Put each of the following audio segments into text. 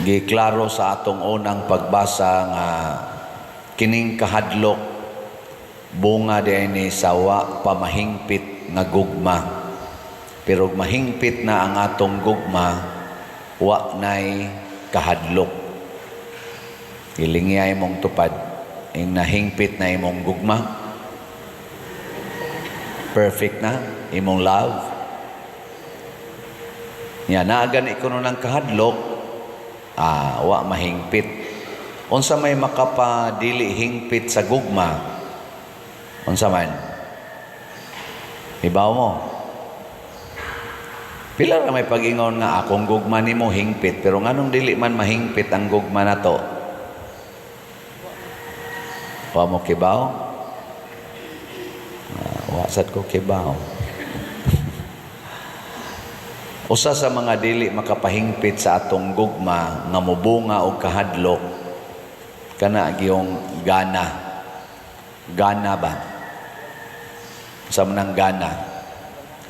Giklaro sa atong unang pagbasa nga kining kahadlok bunga diay sa wa pa mahingpit nga gugma. Pero mahingpit na ang atong gugma, wa nay kahadlok. Gilingyay mong tupad ing nahingpit na imong gugma. Perfect na imong love. Nya naa gani kuno ng kahadlok, wa mahingpit. Unsa may makapadili hingpit sa gugma? Unsa man? Ibaw mo. Pila ra may pag-ingon nga akong gugma nimo hingpit, pero nganong dili man mahingpit ang gugma nato? Wa mo kibaw? Wa sad ko kibaw. Usa sa mga dili makapahingpit sa atong gugma nga mobunga og kahadlok, kana gyung gana. Gana ba? Sa manang gana,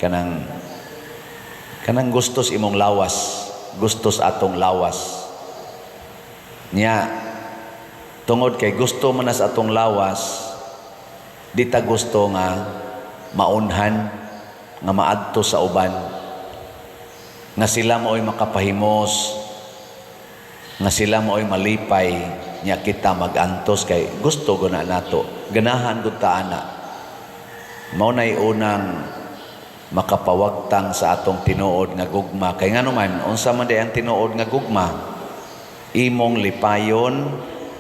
kanang gustos imong lawas, gustos atong lawas. Nya tungod kay gusto man na sa atong lawas, di ta gusto nga maunhan, nga maadto sa uban, nga sila mao'y makapahimos, nga sila mao'y malipay, nya kita magantos kay gusto guna nato, ganahan gud ta ana. Mao nay unang makapawagtang sa atong tinuod nga gugma. Kay ngano man, unsa man di ang tinuod nga gugma? Imong lipayon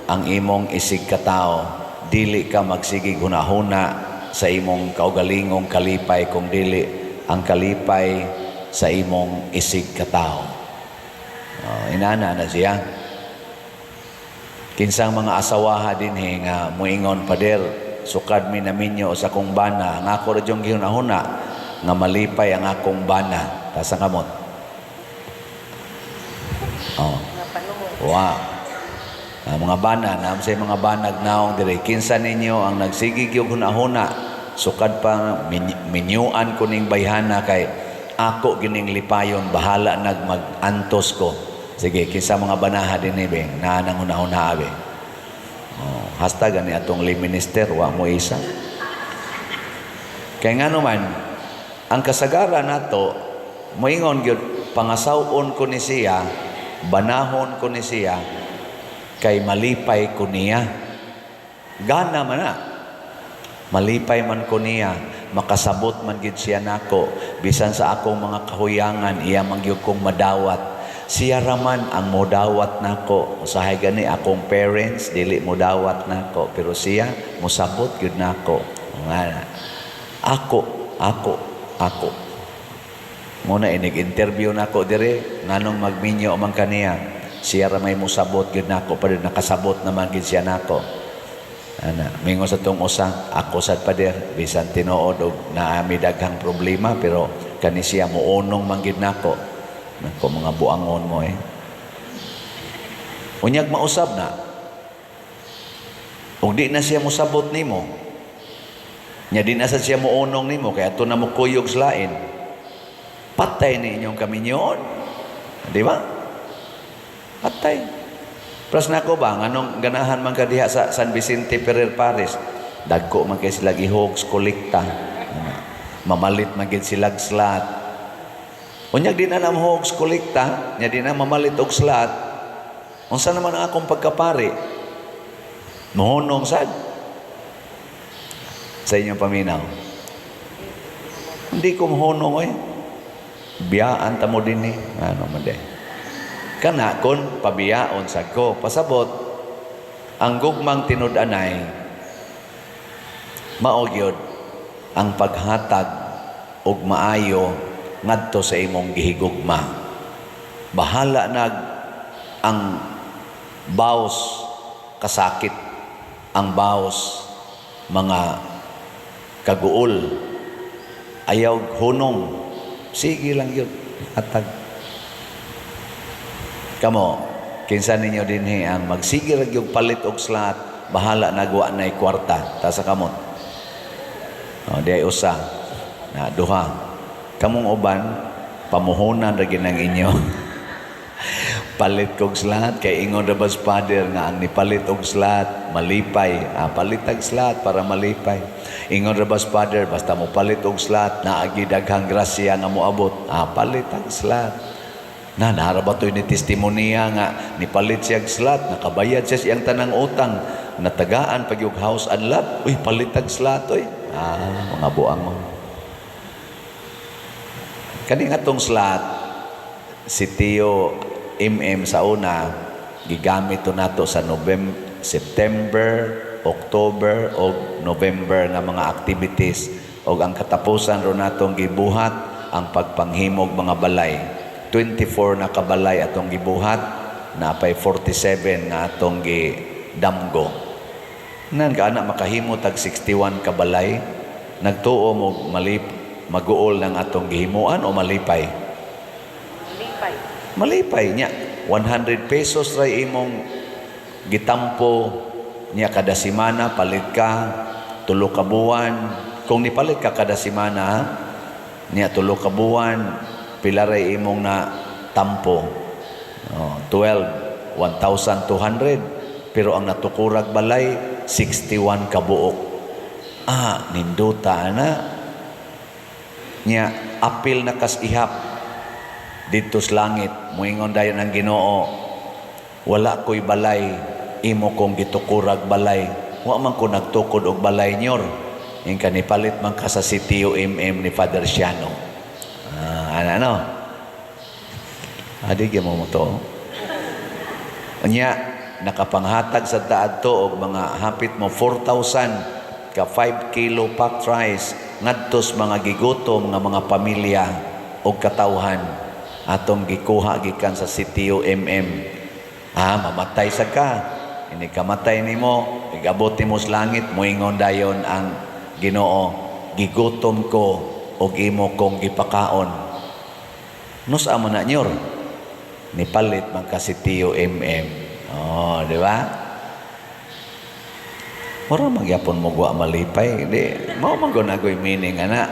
ang imong isig katao. Dili ka magsigig hunahuna sa imong kaugalingong kalipay, kung dili ang kalipay sa imong isig katao. Oh, inana na siya. Kinsang mga asawaha dinhi nga muingon, "Pader, sukad mi naminyo sa akong bana, ang ako ra gyung gihunahuna nga malipay ang akong bana"? Taas ang kamot. Oh. Nga panuhon. Wa. Ang mga bana, naam say mga banag naong diri. Kinsa ninyo ang nagsigig yung hunahuna, sukad pa minyuan ko ning bayhana kay ako gining lipayon, bahala nag mag-antos ko? Sige, kinsa mga banaha dinhi be, naa nang hunahuna be? Oh, hasta gani atong lay minister, wa mo isa. Kay ngano man, ang kasagaran nato, moingon gyud, pangasaw-on ko ni siya, banahon ko ni siya, kay malipay ko niya. Gana man na. Malipay man ko niya, makasabot man gid siya nako, bisan sa akong mga kahuyangan, iya man gyud kong madawat. Siya raman ang modawat nako. Usahay gani akong parents dili modawat nako, pero siya mosabot gyud nako. Nga na. Ako, ako, ako. Muna inig interview nako dire, nganong magminyo man kaniya? Siya ra may mosabot gyud nako, pero nakasabot naman gyud siya nako. Ana, mingon sa tong usa, "Ako sad, pader, bisan tinuod og naami daghang problema, pero kani siya muunong man gyud nako." Nako, mga buangon mo eh. Unyag mausab na. Ug di na siya mosabot nimo. Nya di na sad siya muunong nimo kay ato na mo kuyog sa lain. Patay ni inyong kaminyoon. Di ba? Patay. Pras nako ba, nganong ganahan man ka diha sa San Vicente Ferrer Parish? Dagko man kay sila gihogs kolekta. Mamalit man gid sila slat. Unyag di na na hogs kolekta, nya di na mamalit og slat. Unsa naman ang akong pagkapari? Mohunong sad. Sa inyong paminaw. Hindi ko mohunong oy. Biyaan ta mo din eh. Ano man di. Kana kon pabiyaon sad ko. Pasabot, ang gugmang tinud-anay mao gyud ang paghatag og maayo ngadto sa imong gihigugma. Bahala nag ang baos kasakit, ang baos mga kaguol, ayaw hunong, sige lang yun, hatag. Kamo, kinsa ninyo dinhi ang magsige ra gyud palit og slat, bahala nagwa nay kwarta? Taas sa kamot. Oh, di ay usa na duha. Kamong uban, pamuhunan ra gyud ang inyo. Palit kog slot kay ingon ra bas Father nga ang nipalit og slot malipay. Ah, palit og slot para malipay. Ingon ra bas Father, basta mo palit og slot, naagi daghang grasya nga moabot. Ah, palit ang slot. Na nara ba to'y ni testimonya nga nipalit siya og slot, nakabayad siya siyang tanang utang, natagaan pag yung house and lot. Uy, palit og slot oy. Ah, mga buang mo. Kani nga tong slot, si Tio MM sa una, gigamit to nato sa November, September, October o November nga mga activities, og ang katapusan ro natong gibuhat ang pagpanghimog mga balay. 24 na kabalay atong gibuhat, napay 47 nga atong gidamgo. Nan ka ana makahimo tag 61 ka balay, nagtuo mo malip maguol ng atong gihimuan o malipay? Lipay. Malipay niya. 100 pesos ray imong gitampo niya kada semana, palit ka 3 ka buwan. Kung nipalit ka kada semana niya 3 ka buwan, pila ray imong na tampo? Oh, 12, 1,200, pero ang natukurag balay 61 ka buok. Ah, ninduta na niya, apil na kas ihap didto sa langit. Moingon dayon ang Ginoo, "Wala ko'y balay, imo kong gitukurag balay. Wa man ko nagtukod og balay nyor." Ing kanipalit man ka sa CTO MM ni Father Siano. Ah, ano ano adi gyud mo mo to. Unya nakapanghatag sa taadto og mga hapit mo 4,000 ka 5 kilo packed rice ngadto sa mga gigutom nga mga pamilya og katawhan, atong gikuha gikan sa CTO MM. Ah, mamatay sa ka. Ini kamatay nimo, igabot nimo sa langit, moingon dayon ang Ginoo, "Gigutom ko og imo kong gipakaon." Nusa mo na nyor? Nipalit man ka si Tio MM. Oh, di ba? Mura magyapon mo gwa malipay. Di, mao man gud agoy meaning ana.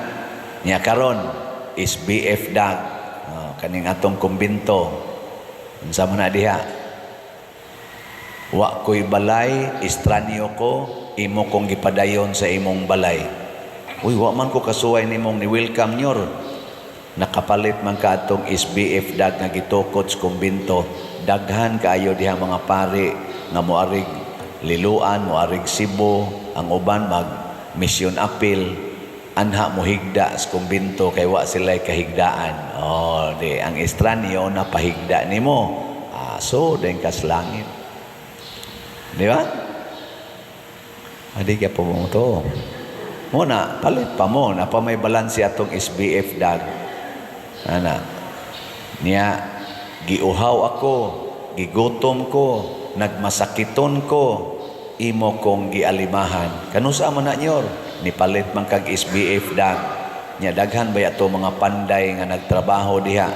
Nya karon is BF dag. Oh, kaning atong kumbinto. Unsa man na diha? Wa ko'y balay, estranyo ko, imo kong gipadayon sa imong balay. Uy, wa man ko kasuway nimong ni welcome nyor. Nakapalit man ka atong SBF dag nga gitukod sa kumbinto. Daghan kaayo diha mga pari nga moarig Liloan, moarig Cebu, ang uban mag mission appeal, anha mohigda sa kumbinto kay wa sila'y kahigdaan. Oh, di ang estranyo na pahigda nimo. Ah, so den kas langit. Di ba? Adi ka po mo to. Muna, palit pa mo. Na pa may balanse atong SBF dag. Ana. Niya, giuhaw ako, gigutom ko, nagmasakiton ko, imo kong gialimahan. Kanusa man na nyor? Nipalit man kag SBF dag. Nya daghan ba ato mga panday nga nagtrabaho diha?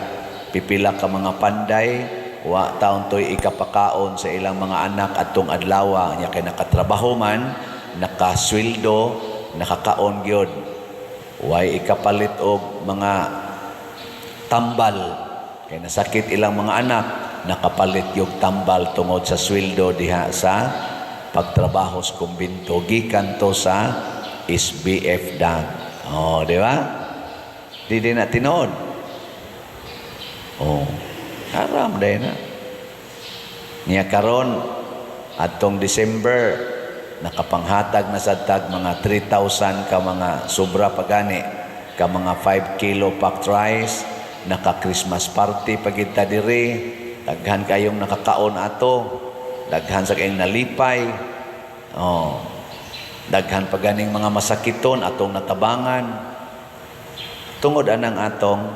Pipila ka mga panday, wa taon to'y ikapakaon sa ilang mga anak atong adlaw nya kay nakatrabaho man, nakasweldo, nakakaon gyud. Way ikapalit og mga tambal kay nasakit ilang mga anak, nakapalit yung tambal tungod sa sweldo diha sa pagtrabaho sa kumbinto gikan to sa SBF dag. Oh, di ba? Di din na tinuod. Oh, haram din na. Niya karon atong December, nakapanghatag na sad tag mga 3,000 ka mga sobra pagani ka mga 5 kilo packed rice, naka Christmas party pagita diri, daghan kayong nakakaon ato, daghan sa kayong nalipay. Oh, daghan pa ganing mga masakiton atong natabangan tungod anang atong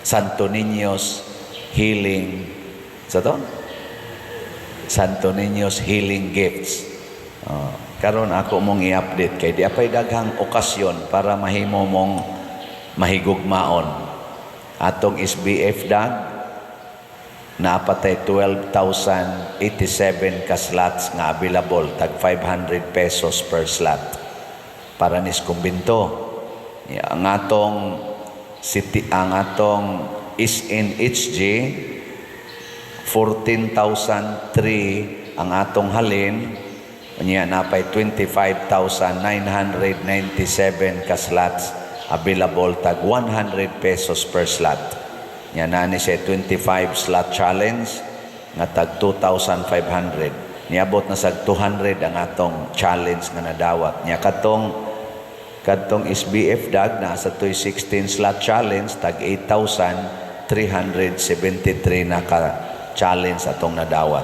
Santo Niños Healing sa to, Santo Niños Healing Gifts. Oh, karon ako mong i-update kay di apay daghang okasyon para mahimo mong mahigugmaon. Atong SBF dag, naapatay 12,087 ka slots nga available, tag 500 pesos per slot para nis kumbinto. Ya, ang atong city, ang atong SNHG. 14,003 ang atong halin. Unya napay 25,997 ka slots available, tag 100 pesos per slot. Nya naa ni siya 25 slot challenge nga tag 2,500. Niabot na sa 200 ang atong challenge nga nadawat. Nya kadtong SBF dag na sa toy 16 slot challenge, tag 8,373 na ka challenge atong nadawat.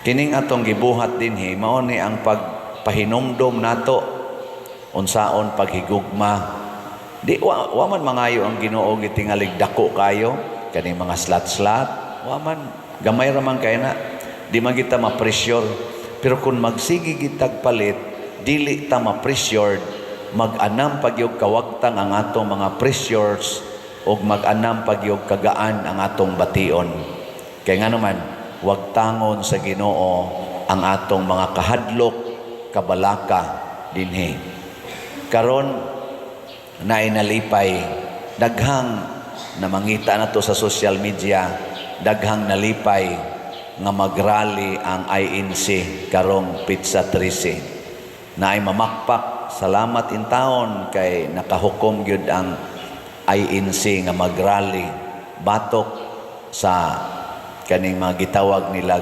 Kining atong gibuhat dinhi, mao ni ang pagpahinumdom nato unsaon paghigugma. Di wa man mangayo ang Ginoo gitingalig dako kayo kaning mga slot-slot, wa man, gamay ra man kay na, di man kita ma-pressure. Pero kung magsige gitag palit, dili ta ma-pressured, mag-anam pagyog kawagtang ang atong mga pressures ug mag-anam pagyog kagaan ang atong bation. Kay nga naman, wagtangon sa Ginoo ang atong mga kahadlok, kabalaka dinhi. Karon naay nalipay, daghang namangita na to sa social media, daghang nalipay nga magrally ang INC karong petsa 13. Naay mamakpak, "Salamat intawon kay nakahukom gyud ang INC nga magrally batok sa kaning mga gitawag nila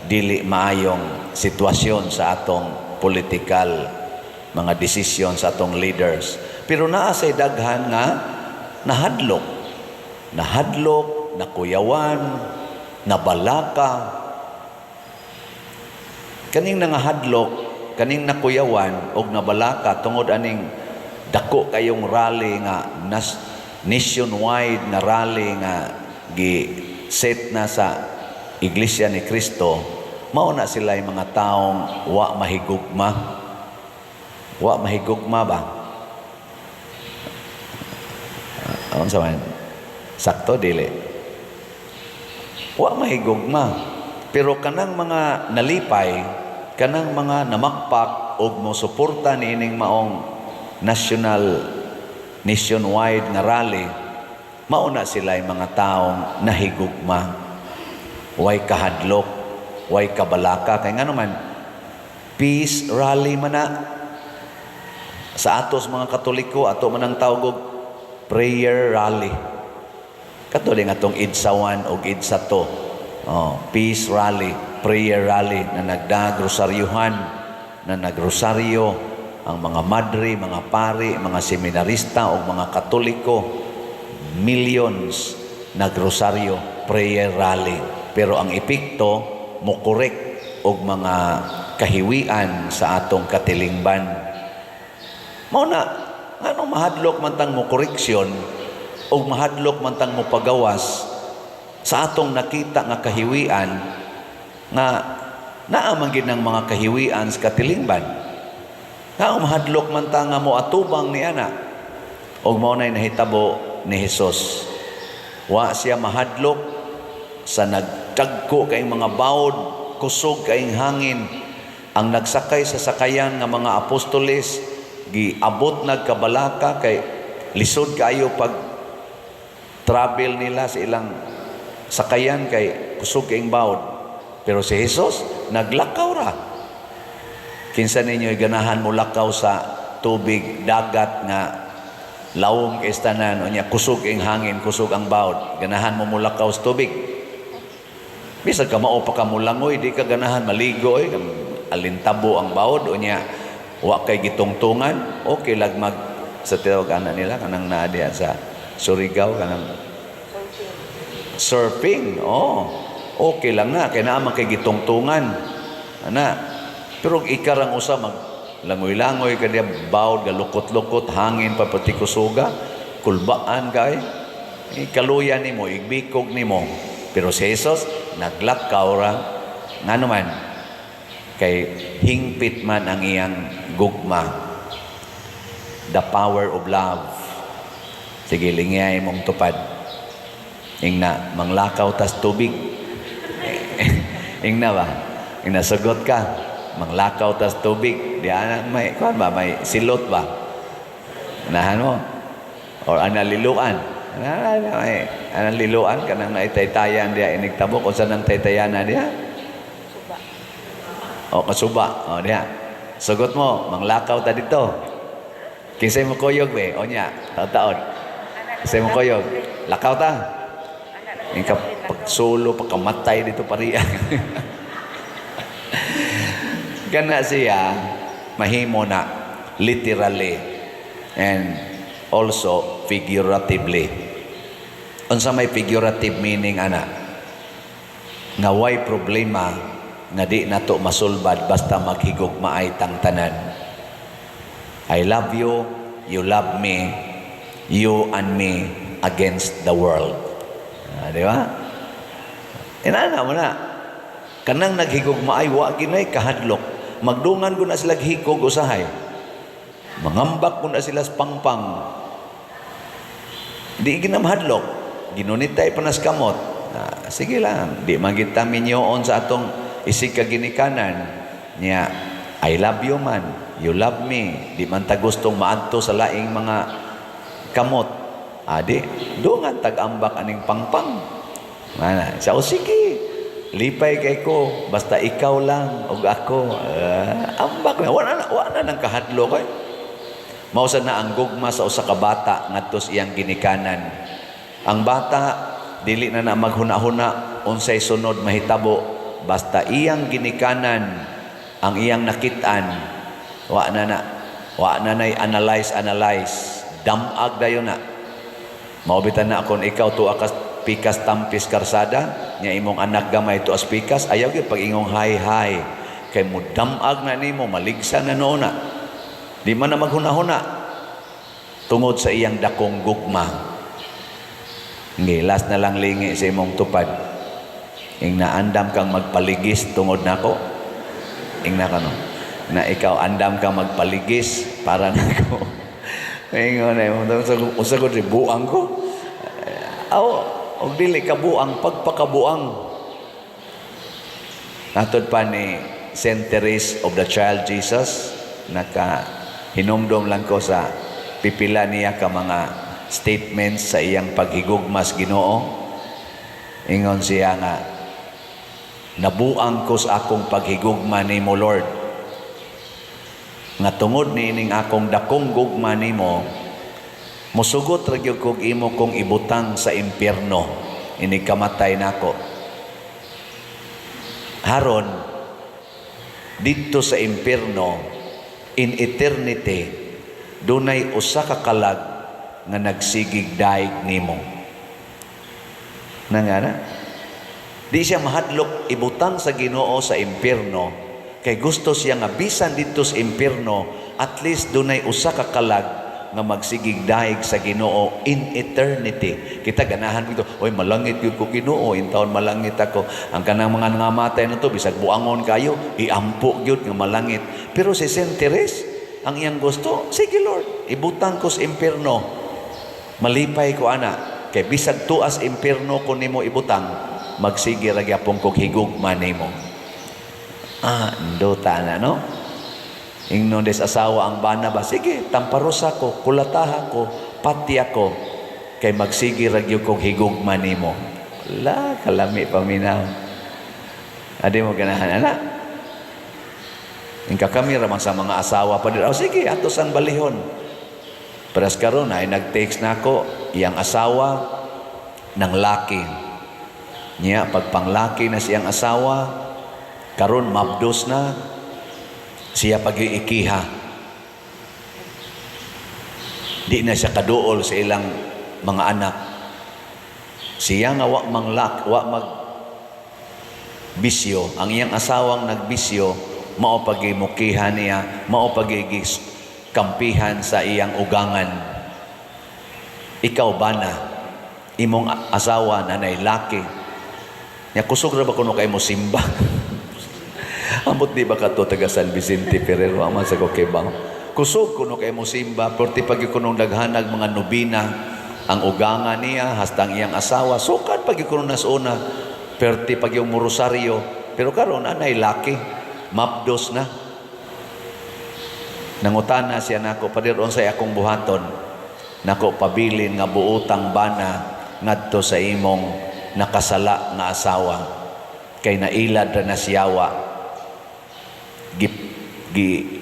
dili maayong sitwasyon sa atong political mga desisyon sa atong leaders." Pero naa say daghan nga nahadlok. Nahadlok, nakuyawan, nabalaka. Kaning nangahadlok, kaning nakuyawan og nabalaka tungod aning dako kayong rally nga nationwide na rally nga gi set na sa Iglesia ni Cristo, mao na sila yung mga taong wa mahigugma. Wa mahigugma ba? Unsa man? Sakto dili? Wa mahigugma. Pero kanang mga nalipay, kanang mga namakpak og mosuporta niining maong national, nationwide nga rally, mao na sila yung mga taong nahigugma. Way kahadlok, way kabalaka. Kay nga naman, peace rally man na. Sa atos mga Katoliko, ato man ang tawag og prayer rally. Kato din atong EDSA 1 o EDSA 2. Oh, peace rally, prayer rally na nagdagrosaryuhan, na nagrosaryo ang mga madre, mga pari, mga seminarista o mga Katoliko, millions nagrosaryo, prayer rally. Pero ang epekto, mo-correct og mga kahiwian sa atong katilingban. Mao na, nganong mahadlok man tang mo koreksyon o mahadlok man tang mo pagawas sa atong nakita nga kahiwian, nga naa man gid ng mga kahiwian sa katilingban? Nga mahadlok man ta nga mo atubang ni ana? Og mao nay nahitabo ni Hesus. Wa siya mahadlok sa nagdagko kay mga bawod, kusog kayong hangin. Ang nagsakay sa sakayan nga mga apostoles, giabot nagkabalaka kay lisod kaayo pag travel nila sa ilang sakayan kay kusog kayong bawod. Pero si Jesus, naglakaw ra. Kinsa ninyo ganahan mo lakaw sa tubig, dagat nga lawom kay tanan, unya kusog ang hangin, kusog ang bawod? Ganahan mo mulakaw sa tubig? Bisag ka mao pa ka mulangoy, di ka ganahan maligo eh. Alintabo ang bawod, unya wa kay gitungtungan, okay lag mag sa tawag ana nila kanang naa diha sa Surigao, kanang surfing. Oh. Okay lang na kay naa man kay gitungtungan. Ana. Pero ikarang usa mag langoy-langoy ka diya, bawod galukot-lukot, hangin pa pati kusuga, kulbaan kay ikaluya nimo, igbikog nimo. Pero si Jesus naglakaw ra. Ngano man? Kay hingpit man ang iyang gugma. The power of love. Sige, lingyay mong tupad. Ingna, manglakaw tas tubig. Ingna ba? Ingna, sugot ka. Manglakaw tas tubig. Di ana may kuan ba, may silot ba? Nahan mo? Or ana liluan. Na, ay, anang liloan kanang naitaytayan diya inig tabok, unsa nang taytayana diya? Suba. O kasuba. O diya. Sugot mo, manglakaw ta dito. Kinsay mo kuyog be? O nya, taon-taon. Kinsay mo kuyog? Lakaw ta. Yung ka, pagsulo, pagkamatay dito pariya. Kana siya, mahimo na literally and also figuratively. Unsa may figurative meaning ana? Nga way problema nga di nato masulbad basta maghigugmaay tang tanan. I love you, you love me, you and me against the world. Ah, di ba? Inana mo na. Kanang naghigugmaay wa ginay kahadlok. Magdungan ko na sila hikog usahay. Mangambak ko na sila sa pangpang. Di ginamhadlok. Ginunitay pa nas kamot. Ah, sige lang. Di man kita minyoon sa atong isig kaginikanan. Niya, I love you man. You love me. Di man ta gustong maadto sa laing mga kamot. Adi, dungan tag-ambak aning pangpang. Mana, sa o sige. Lipay kay ko, basta ikaw lang ug ako. Ah, ambak na wala na nang kahadlok eh. Mao sa na ang gugma sa usa ka bata ngadto sa iyang ginikanan. Ang bata dili na na maghuna-huna unsay sunod mahitabo, basta iyang ginikanan ang iyang nakit-an, wa na nay analyze analyze, damag dayon na. Mao bitan na kon ikaw tuwa ka pikas tampis karsada nya imong anak gamay tuas pikas, ayaw gyud pag ingong "Hi, hi," kay mudamag na nimo, maligsa na noon na. Di man na maghuna-huna tungod sa iyang dakong gugma. Ngilas na lang lingi sa imong tupad. Ing naandam kang magpaligis tungod nako. Ing na kano. Na ikaw andam kang magpaligis para nako. Ingon na imong usa ko di buang ko. Aw, og dili ka buang, pagpakabuang. Natod pa ni Saint Therese of the Child Jesus, naka hinumdom lang ko sa pipila niya ka mga statements sa iyang paghigugmas Ginoo. Ingon siya nga, "Nabuang ko sa akong paghigugma nimo, Lord. Nga tungod niining akong dakong gugma nimo, musugot ra gyud kog imo kong ibutang sa impyerno inig kamatay nako. Haron didto sa impyerno in eternity dunay usa ka kalag nga nagsigig daig nimo." Na nga na di siya mahadlok ibutang sa Ginoo sa impyerno kay gusto siya nga bisan didto sa impyerno, at least dunay usa ka kalag nga magsigig daig sa Ginoo in eternity. Kita ganahan dito, "Oy, malangit gyud ko, Ginoo, intawon malangit ako." Ang kanang mga nangamatay na to, bisag buangon kayo, iampo gyud nga malangit. Pero si Saint Therese, ang iyang gusto, "Sige Lord, ibutang ko sa impyerno. Malipay ko ana, kay bisag tuas impyerno ko nimo ibutang, magsige ra gyapon kog higugma nimo." Ah, ndota na, no? Ingnon des asawa ang bana ba, "Sige, tamparosa ko, kulataha ko, pati ako, kay magsige ra gyud kog higugma nimo." La, kalami paminaw. Adi mo ganahan, ana? Ingka kami raman sa mga asawa pa din, "Oh, sige, atos ang balihon." Paras karon ay nag-text na ako, iyang asawa ng laki. Niya, pagpanglaki na siyang asawa, karon mabdos na, siya pag-iikiha. Di na siya kaduol sa ilang mga anak. Siya nga wa manglak, wa mag bisyo, ang iyang asawang nagbisyo, mao pagimukihan niya, mao pagigis kampihan sa iyang ugangan. Ikaw ba na imong asawa na nay laki? Nya kusog ra ba kuno kay mo simba? Ambot di ba kato taga San Vicente Ferrer man sa Kokebang. Kusog kuno kay mo simba, perti pag kunong daghanag mga nobina ang ugangan niya hasta ang iyang asawa sukad pag kuno nas una, perti pag yung rosaryo, pero karon anay laki, mapdos na. Nangutana siya nako, "Pader, unsay akong buhaton?" Nako pabilin nga buotang bana ngadto sa imong nakasala nga asawa, kay nailad ra na siyawa,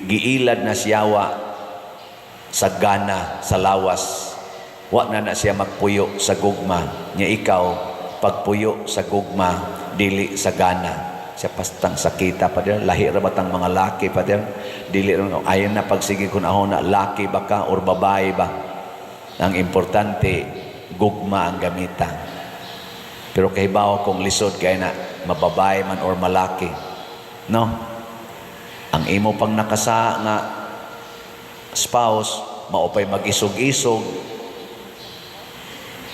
giilad na siyawa sa gana sa lawas. Wa na na siya magpuyo sa gugma nya. Ikaw pagpuyo sa gugma, dili sa gana siya. Pastang sakita pa din. Lahi ra batang mga laki pa din. Dili ra ayon na pagsige kun ahon na laki ba ka or babae ba. Ang importante, gugma ang gamita. Pero kahibaw kung lisod kay na mababae man or malaki, no? Ang imo pang nakasa nga spouse maupay mag-isog-isog,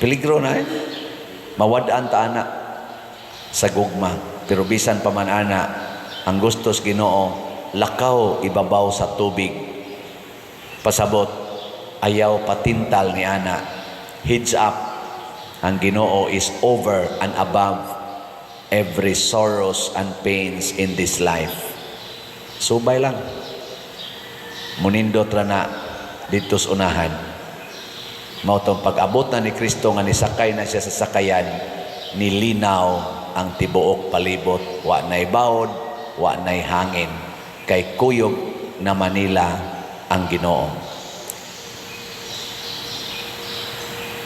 peligro na eh. Mawad-an ta ana sa gugma. Pero bisan pa man ana, ang gustos Ginoo, lakaw ibabaw sa tubig. Pasabot, ayaw patintal ni ana. Heads up, ang Ginoo is over and above every sorrows and pains in this life. Subay lang. Munindot ra na dito sa unahan. Mao tong pag-abot na ni Kristo nga nisakay na siya sa sakayan, nilinaw ang tibuok palibot. Wa na'y bawod, wa na'y hangin. Kay kuyog na Manila ang Ginoo.